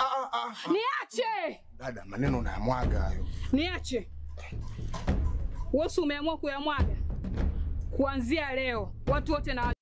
Ah, ah, ah. Niache! Dada, maneno unayamwaga hayo. Niache. Wewe si umeamua kuyamwaga? Kuanzia leo watu wote na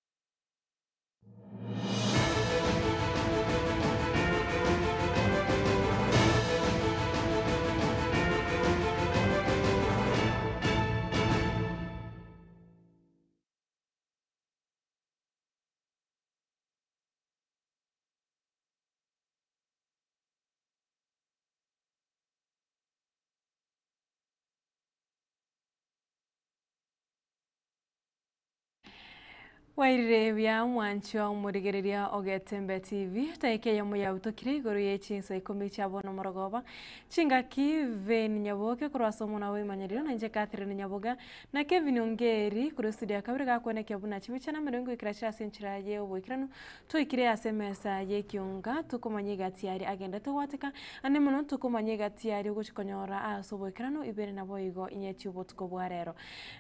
Wairire buya mwanchwa omorigereria o Getembe TV, taika eyemo yautokire igoro ye chinsa ikomi chia bono morogoba, chingaki Vane Nyaboke korwa ase omwana bw'emanyerero na inche Catherine Nyaboga na Kevin Ongeri korwa estudio ya kabere gakwenekia buna chibicha na emerongo goikera chire ase enchera ye oboikeranu Toikire ase emesa y'ekionga, tokomanya egati aria agendete gwateka, ande mono tokomanya egati aria ogochia konyora ase oboikeranu ibere naboigo inyeti obotuko bwa rero.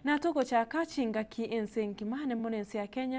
Na togochaka chingaki ense engima ande mono ense ya Kenya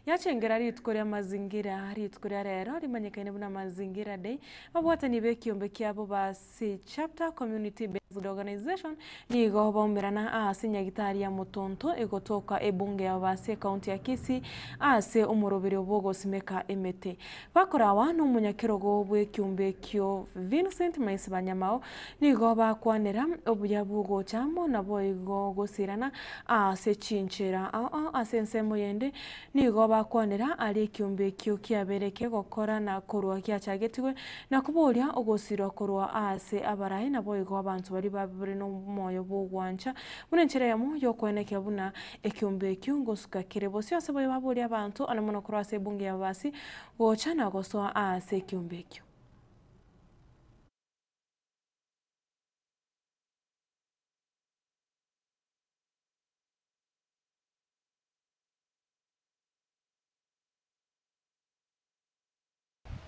yachengera rituko ria mazingira, rituko ria rero rimanyekaine buna Mazingira Day, babwatani b'ekiombe kiabo ba C Chapter Community Based Organization nigo baumerana ase nyagitari ya Mutuntu egotoka ebunge ya Babasi ekaunti ya Kisii ase omoroberio bw'ogosimeka emete. Bakorawa nomonyakerogo bw'ekiombe ekio Vincent Maisi Banyamao nigo bakwanera obuya bw'ogocha amo naboigo gosirana ase chinchera ao ao ase ensemo yende Nigo bakwanera aria ekiombe ekio kiabeire kegokora na korwa giachagetigwe, na koboria ogosirwa korwa aase abarai, naboigo abanto baria babire nomoyo bw'ogwancha, buna enchera eyemo y'okoenekia buna ekiombe ekio ngosuka kere. Bosio ase boigo baborie abanto, ande mono korwa ase ebunge y'ababasi, gocha na gosoa aase ekiombe ekio.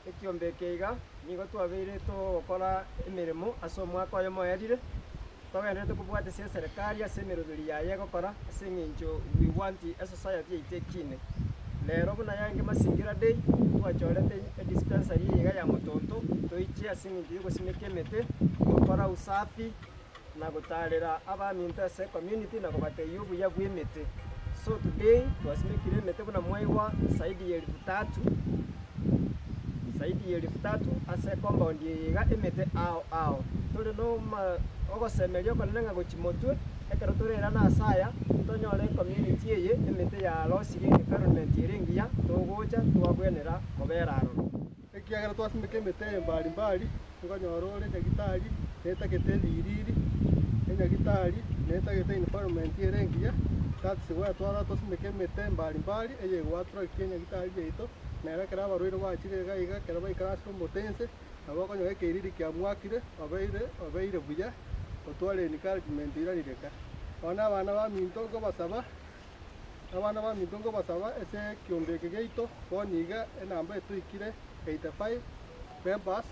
Ekiombe eke iga nigo twabeire togokora emeremo ase omwaka oyomo oerire, togendererete kobwatisia eserekari ase emeroberi yaye egokora ase eng'encho we want esociety yaito ekine. Rero buna yarenge Mazingira Day, twachorete edispensary eye iga ya Motonto toiche ase eng'encho yogosimeka emete, gokora usafi, na gotaarera abaminto ase ecommunity na kobatebia obuya bw'emete. So today twasimekire emete buna mwaigwa zaidi ya elfu tatu, zaidi ya elfu tatu ase ecompound eye iga emete ao ao. Tore noma ogosemeria okonene ng'a gochia motwe ekero torairane ase aya tonyore ecommunity eye emete yarosirie environment ere engiya togocha twabwenera kobera aroro. Ekiagera twasimeka emete eye mbari mbari, nkonyora ore nyagitari netagete ebiriri, enyagitari netagete environment ere engiya, that's why twarora tosimeke emete mbari mbari eye egoattractia enyagitari yaito, nere ekero abarwaire bachire iga iga ekero baikaransire omote inse, nabo okonyora ekeiriri kiamwakire obeire obeire buya, otware encouragement oiranire ka. Bono abana baminto nkobasaba. Abana baminto nkobasaba ase ekiombe eke giaito, bono iga enamba etoikire 85 members,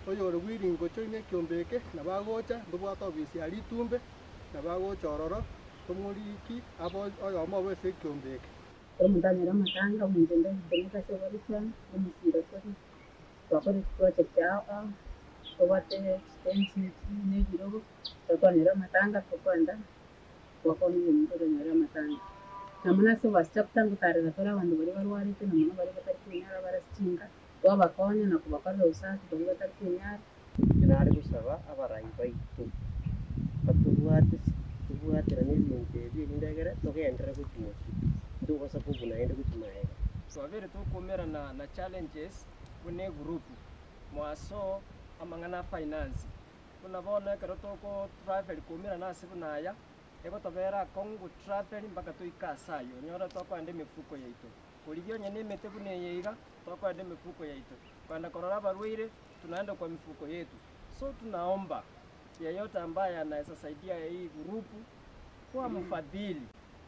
oyore willing gojoina ekiombe eke nabo agocha, ntobwate ofisi ya ritumbe, nabo agocha ororo, tomoriki abe oyomo obo ase ekiombe eke. Ekero omonto anyora amatanga, omonto onde ogotenenka ase oborisia, omosira tore, twakora chiproject ao ao, tobwate chitenti echi na ebirogo, ekero twanyora amatanga tokoenda. Gwakonya omonto oranyore amatanga. Na mono ase obachapter ngotarera tore abanto baria barwarete na mono baria batari kwenyara bare ase chinka, twabakonya na kobakorera usafi baria batari kwenyara. Inche nare gosaba abarai baito batobwate tobwaterane ebinto ebi erinde egere togenderere gochia motwe, ntobasa kobuna naende gochia magega. Twabeire tokomerana na challenges buna egroup, mwaso amang'ana a finance. Buna bono ekero toko travel koumerana ase buna aya, egotobera akong'u go travel mpaka toike ase ayio, onyore tokoenda emifuko yaito. Korigia onye na emete buna eye iga, tokoenda emifuko yaito. Kogenda korora abarwaire, tunaenda kwa mifuko yetu. So tunaomba yeyote ambaye anaeza saidia hii group kwa mfadhili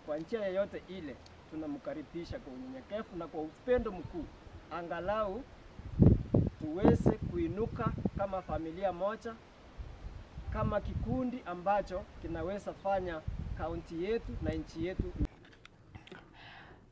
kwa njia yeyote ile, tunamkaribisha kwa unyenyekevu na kwa upendo mkuu, angalau tuweze kuinuka kama familia moja, kama kikundi ambacho kinaweza fanya kaunti yetu na nchi yetu.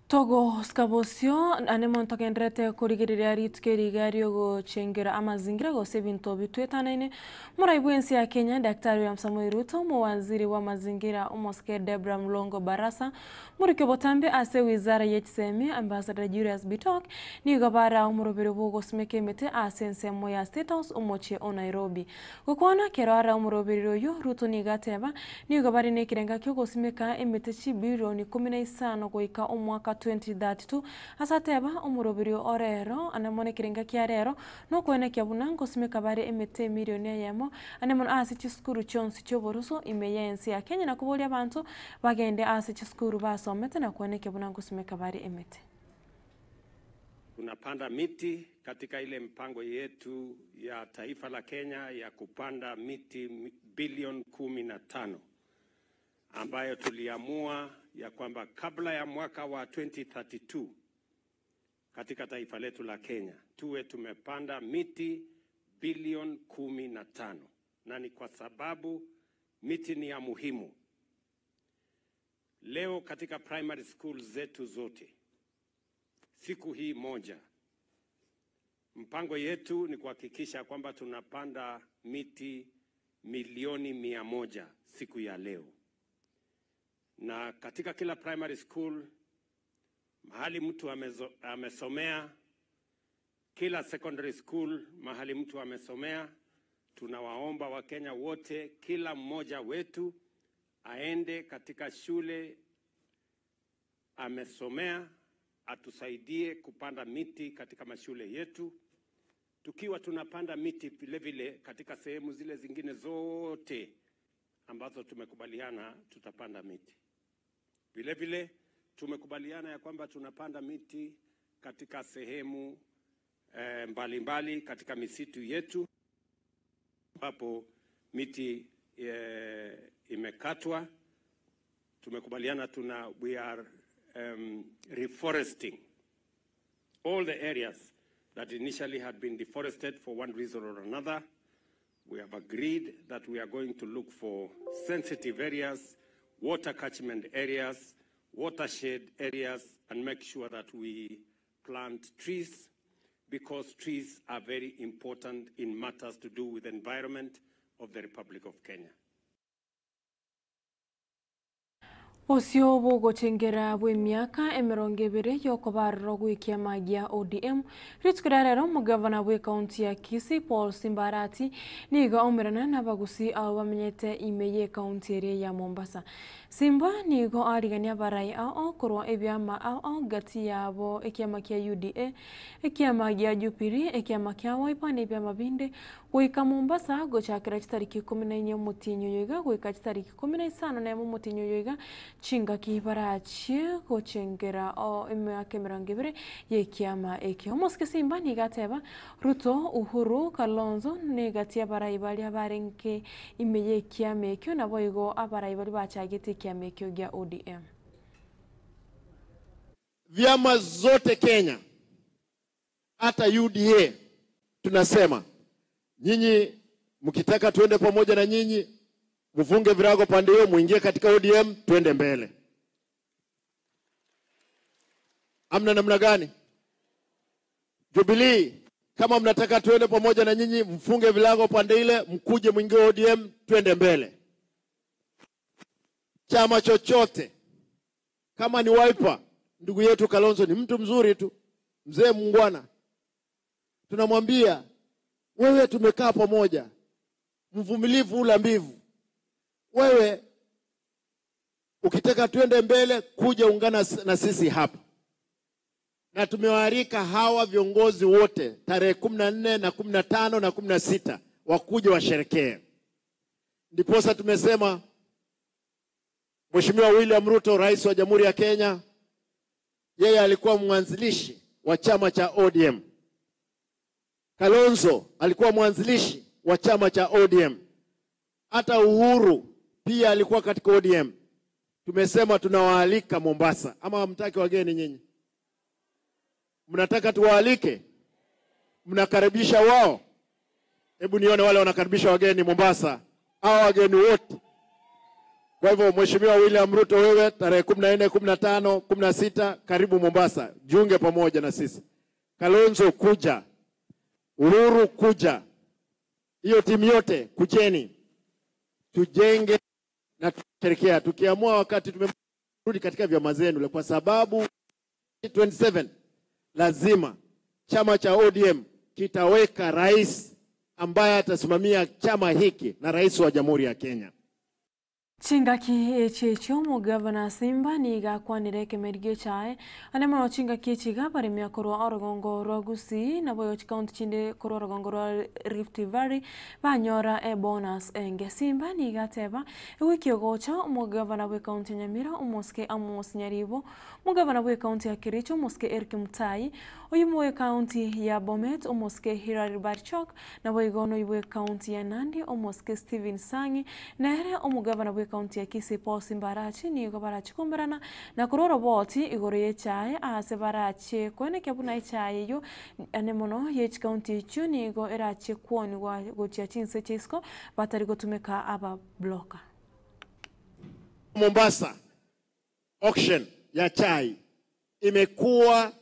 Togosika bosio ane monto agendererete korigereria rituko eri iga riogochengera amazingira gose ebinto bitwetanaine. Morai bw'ense ya Kenya Daktari William Samoei Ruto, omowaziri bw'amazingira omosike Debra Mlongo Barasa, Moriki obotambe ase wizara ye chisemi Ambassador Julius Bitok nigo bare omoroberi bw'ogosimeka emete ase ensemo ya State House omochie o Nairobi. Gokwana kero are omorobereri oyio, Ruto nigo ateba, nigo bare nekerenga kiogosimeka emete chibilioni 15 goika omwaka 2032. Ase ateba, omoroberi o rero ane mono ekerenga kia rero nokoenekia buna ngosimeka bare emete emilioni eyemo ane mono ase chisukuru chionsi chioboroso ime y'ense ya Kenya na koboria abanto bagende ase chisukuru basomete na koenekia buna ngosimeka bare emete. Tunapanda miti katika ile mpango yetu ya taifa la Kenya ya kupanda miti bilioni 15 ambayo tuliamua ya kwamba kabla ya mwaka wa 2032 katika taifa letu la Kenya tuwe tumepanda miti bilioni 15, na ni kwa sababu miti ni ya muhimu. Leo katika primary school zetu zote siku hii moja, mpango yetu ni kuhakikisha kwamba tunapanda miti milioni 100 siku ya leo, na katika kila primary school mahali mtu amesomea, kila secondary school mahali mtu amesomea, tunawaomba Wakenya wote, kila mmoja wetu aende katika shule amesomea atusaidie kupanda miti katika mashule yetu, tukiwa tunapanda miti vile vile katika sehemu zile zingine zote ambazo tumekubaliana tutapanda miti. Vile vile tumekubaliana ya kwamba tunapanda miti katika sehemu mbalimbali mbali katika misitu yetu ambapo miti imekatwa. Tumekubaliana we are reforesting all the areas that initially had been deforested for one reason or another. We have agreed that we are going to look for sensitive areas, water catchment areas, watershed areas, and make sure that we plant trees, because trees are very important in matters to do with the environment of the Republic of Kenya. Bosio bogochengera bw'emiaka 20 yokobarora gw'ekiama gia ODM rituko ria rero omogavana bw'ekaunti ya Kisii Paul Simbarati nigo aumerana n'abagusi abo bamenyete ime y'ekaunti eria ya Mombasa. Simba nigo arigania abarai ao korwa ebiama ao gati yabo ekiama kia UDA, ekiama gia Jubilee, ekiama kia Wiper na ebiama binde goika Mombasa gochakera chitariki 14 omotinyi oyo iga goika chitariki 15 omotinyi oyo iga chingaki barachie gochengera emiaka 20 y'ekiama ekio. Omosike Simba nigo ateba Ruto, Uhuru, Kalonzo negati abarai baria barenge ime y'ekiama ekio nabo igo abarai baria bachagete ekiama ekio gia ODM. Vyama zote Kenya, hata UDA tunasema nyinyi mkitaka tuende pamoja na nyinyi, mfunge virago pande hiyo, muingie katika ODM, tuende mbele. Amna namna gani? Jubilee, kama mnataka tuende pamoja na nyinyi, mfunge virago pande ile, mkuje muingie ODM, tuende mbele. Chama chochote, kama ni Wiper, ndugu yetu Kalonzo ni mtu mzuri tu, mzee muungwana, tunamwambia wewe, tumekaa pamoja, mvumilivu ula mbivu. Wewe ukitaka tuende mbele, kuja ungana na sisi hapa. Na tumewaalika hawa viongozi wote tarehe 14 na 15 na 16 wakuje washerekee. Ndiposa tumesema Mheshimiwa William Ruto, rais wa Jamhuri ya Kenya, yeye alikuwa mwanzilishi wa chama cha ODM. Kalonzo alikuwa mwanzilishi wa chama cha ODM. Hata Uhuru pia alikuwa katika ODM. Tumesema tunawaalika Mombasa. Ama hamtaki wageni nyinyi? Mnataka tuwaalike? Mnakaribisha wao? Hebu nione wale wanakaribisha wageni Mombasa. Hao wageni wote. Kwa hivyo Mheshimiwa William Ruto, wewe tarehe 14, 15, 16 karibu Mombasa, jiunge pamoja na sisi. Kalonzo kuja, Uhuru kuja, hiyo timu yote kujeni, tujenge na tusherekea. Tukiamua wakati tumerudi katika vyama zenu, kwa sababu 27 lazima chama cha ODM kitaweka rais ambaye atasimamia chama hiki na rais wa Jamhuri ya Kenya. Chingaki echi echio omogavana Simba niga akwanire ekemerigio echae ande mono chingaki echi iga abaremi korwa orogongo rwa Gusii nabo chikaunti chinde korwa orogongo rwa Rift Valley banyora ebonus enge. Simba niga ateba ewiki egocha omogavana bwa ekaunti ya Nyamira omosike Amos Nyaribo, omogavana bwa ekaunti ya Kericho omosike Eric Mutai, oyo bwa ekaunti ya Bomet omosike Hilary Barchok, nabo igo noyo bwa ekaunti ya Nandi omosike Stephen Sang'i, nere omogavana bwa ekaunti ya Kisii Paul Simbarachi nigo barachikumberana na korwa oroboti igoro ya echae ase barache kwenekia buna echae eywo ane mono ya chikaunti echio nigo erache kwoniwa gochia chinse chia isiko batari gotumeka aba bloka. Mombasa auction ya chai imekuwa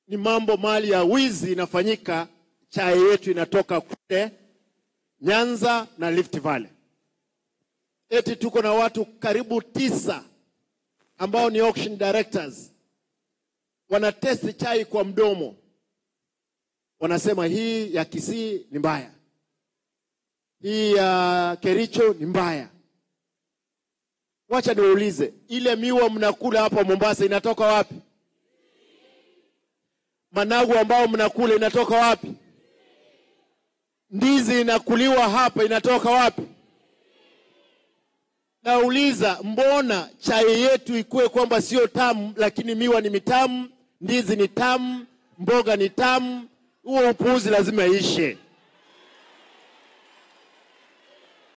ni mambo mali ya wizi inafanyika. Chai yetu inatoka kule Nyanza na Rift Valley. Eti tuko na watu karibu 9 ambao ni auction directors, wanatesti chai kwa mdomo, wanasema hii ya Kisii ni mbaya, hii ya Kericho ni mbaya. Wacha niwaulize, ile miwa mnakula hapa Mombasa inatoka wapi? Managu ambao mnakula inatoka wapi? Ndizi inakuliwa hapa inatoka wapi? Nauliza, mbona chai yetu ikuwe kwamba sio tamu, lakini miwa ni mitamu, ndizi ni tamu, mboga ni tamu? Huo upuuzi lazima ishe.